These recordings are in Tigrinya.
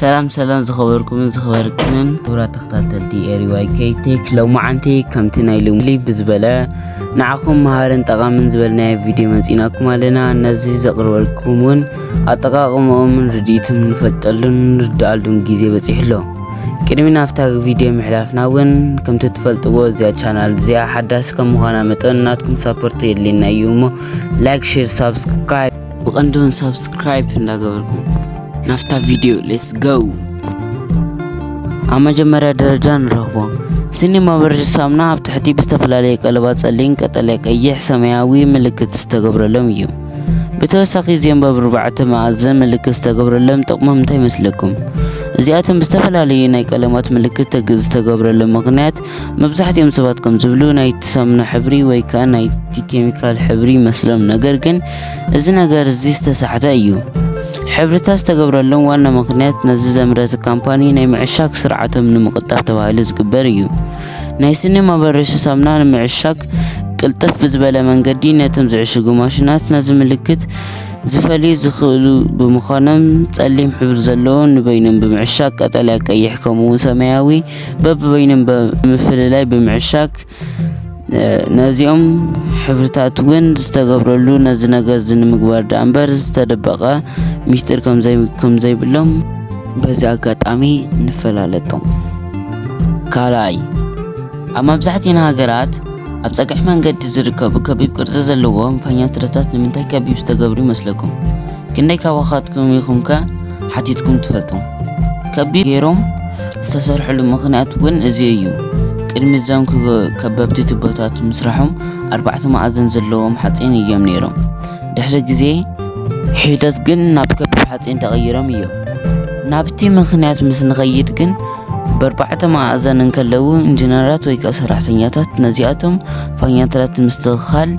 ሰላም ሰላም ዝኸበርኩምን ዝኸበርክንን ክቡራት ተኸታተልቲ ኤሪዋይ ኬይ ቴክ፣ ሎማዓንቲ ከምቲ ናይ ሎሚ ብዝበለ ንዓኹም መሃርን ጠቓምን ዝበልናዮ ቪድዮ መፂናኩም ኣለና። ነዚ ዘቕርበልኩም እውን ኣጠቓቕምኦምን ርድኢቱን ንፈልጠሉን ንርድኣሉን ግዜ በፂሑ ኣሎ። ቅድሚ ናብታ ቪድዮ ምሕላፍና እውን ከምቲ ትፈልጥዎ እዚኣ ቻናል እዚኣ ሓዳስ ከም ምዃና መጠን ናትኩም ሳፖርት የድልየና እዩ እሞ ላይክ፣ ሼር፣ ሳብስክራይብ ብቐንዱ ሳብስክራይብ እንዳገበርኩም ናብታ ቪድዮ ሌትስ ጎ። ኣብ መጀመርያ ደረጃ ንረኽቦ ስኒ ማበርሽ ሳሙና ኣብ ትሕቲ ብዝተፈላለየ ቀለባት ጸሊም፣ ቀጠልያ፣ ቀይሕ፣ ሰማያዊ ምልክት ዝተገብረሎም እዩ። ብተወሳኺ እዚኦም በብርባዕተ መኣዝን ምልክት ዝተገብረሎም ጥቕሞም እንታይ ይመስለኩም? እዚኣቶም ብዝተፈላለዩ ናይ ቀለማት ምልክት ተግ- ዝተገብረሎም ምኽንያት መብዛሕትኦም ሰባት ከም ዝብሉ ናይቲ ሳሙና ሕብሪ ወይ ከኣ ናይቲ ኬሚካል ሕብሪ ይመስሎም። ነገር ግን እዚ ነገር እዚ ዝተሳሕተ እዩ። ሕብርታት ዝተገብረሎም ዋና ምኽንያት ነዚ ዘምረቲ ካምፓኒ ናይ ምዕሻግ ስርዓቶም ንምቕልጣፍ ተባሂሉ ዝግበር እዩ። ናይ ስኒ ማበረሺ ሳሙና ንምዕሻግ ቅልጥፍ ብዝበለ መንገዲ ነቶም ዝዕሽጉ ማሽናት ነዚ ምልክት ዝፈልዩ ዝኽእሉ ብምዃኖም ጸሊም ሕብሪ ዘለዎም ንበይኖም ብምዕሻግ ቀጠልያ፣ ቀይሕ ከምኡ እውን ሰማያዊ በብበይኖም ብምፍልላይ ብምዕሻግ ነዚኦም ሕብርታት እውን ዝተገብረሉ ነዚ ነገር እዚ ንምግባር ደኣ እምበር ዝተደበቐ ሚስጢር ከም ዘይብሎም በዚ ኣጋጣሚ ንፈላለጦም። ካልኣይ፣ ኣብ መብዛሕትኤን ሃገራት ኣብ ጸግዒ መንገዲ ዝርከቡ ከቢብ ቅርጺ ዘለዎም ፋኛትረታት ንምንታይ ከቢብ ዝተገብሩ ይመስለኩም? ክንደይ ካባኻትኩም ኢኹምከ ሓቲትኩም ትፈልጡ? ከቢብ ገይሮም ዝተሰርሕሉ ምኽንያት እውን እዚ እዩ። ቅድሚ እዞም ከበብቲ ቱቦታት ምስራሖም ኣርባዕተ መኣዝን ዘለዎም ሓጺን እዮም ነይሮም። ድሕሪ ግዜ ሒደት ግን ናብ ከቢብ ሓጺን ተቐይሮም እዮም። ናብቲ ምኽንያት ምስ ንኸይድ ግን ብኣርባዕተ መኣዝን እንከለዉ ኢንጂነራት ወይ ከኣ ሰራሕተኛታት ነዚኣቶም ፋኛትራት ንምስትኽኻል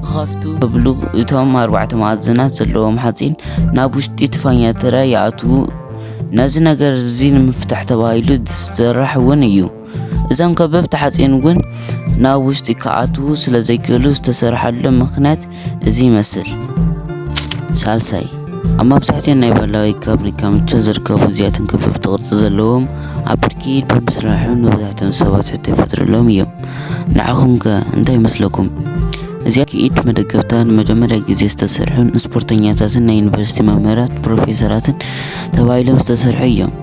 ክኸፍቱ ክብሉ እቶም ኣርባዕተ መኣዝናት ዘለዎም ሓጺን ናብ ውሽጢ እቲ ፋኛትራ ይኣትዉ። ነዚ ነገር እዚ ንምፍታሕ ተባሂሉ ዝስራሕ እውን እዩ። እዞም ከበብቲ ሓጺን እውን ናብ ውሽጢ ክኣትዉ ስለ ዘይክእሉ ዝተሰርሓሎም ምኽንያት እዚ ይመስል። ሳልሳይ፣ ኣብ መብዛሕትኤን ናይ ባላ ወይ ካብ ሪካ ምቾት ዝርከቡ እዚኣተን ከበብቲ ቅርጺ ዘለዎም ኣብ ብርኪ ኢድ ብምስራሖም መብዛሕትኦም ሰባት ሕቶ ይፈጥረሎም እዮም። ንዓኹም ከ እንታይ ይመስለኩም? እዚኣ ክኢድ መደገፍታ ንመጀመርያ ግዜ ዝተሰርሑን ስፖርተኛታትን ናይ ዩኒቨርሲቲ መምህራት ፕሮፌሰራትን ተባሂሎም ዝተሰርሑ እዮም።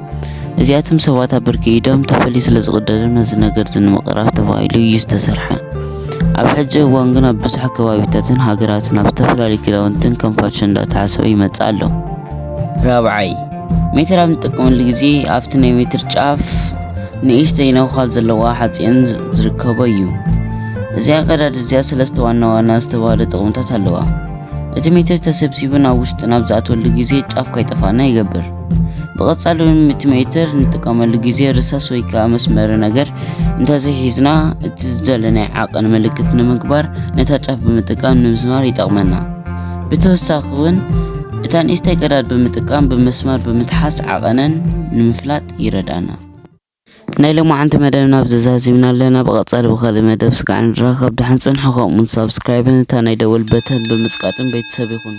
እዚኣቶም ሰባት ኣብ ብርኪ ኢዶም ተፈልዩ ስለ ዝቕደዶም ነዚ ነገር እዚ ንምቕራፍ ተባሂሉ እዩ ዝተሰርሐ። ኣብ ሕጂ እዋን ግን ኣብ ብዙሓት ከባቢታትን ሃገራትን ኣብ ዝተፈላለዩ ክዳውንትን ከም ፋሽን እንዳተሓሰበ ይመጽእ ኣሎ። ራብዓይ፣ ሜትር ኣብ ንጥቀመሉ ግዜ ኣብቲ ናይ ሜትር ጫፍ ንእሽተይ ነዃል ዘለዋ ሓጺን ዝርከቦ እዩ። እዚኣ ቀዳድ እዚኣ ሰለስተ ዋና ዋና ዝተባህሉ ጥቕምታት ኣለዋ። እቲ ሜትር ተሰብሲቡ ናብ ውሽጥና ኣብ ዝኣትወሉ ግዜ ጫፍ ካይጠፋእና ይገብር። ብቐጻሊ እውን እቲ ሜትር ንጥቀመሉ ግዜ ርሳስ ወይ ከኣ መስመሪ ነገር እንተዘይሒዝና እቲ ዝደለናዮ ዓቐን ምልክት ንምግባር ነታ ጫፍ ብምጥቃም ንምስማር ይጠቕመና። ብተወሳኺ እውን እታ ንእሽተይ ቀዳድ ብምጥቃም ብመስማር ብምትሓዝ ዓቐነን ንምፍላጥ ይረድኣና። ናይ ሎማዓንቲ መደብና ኣብዚ ዛዚምና ኣለና። ብቐጻሊ ብኻልእ መደብ ስጋዕ ንራኸብ። ደሓን ጽንሑ። ከምኡውን ሳብስክራይብን እታ ናይ ደወል በተን ብምጽቃጥን ቤተሰብ ይኹኑ።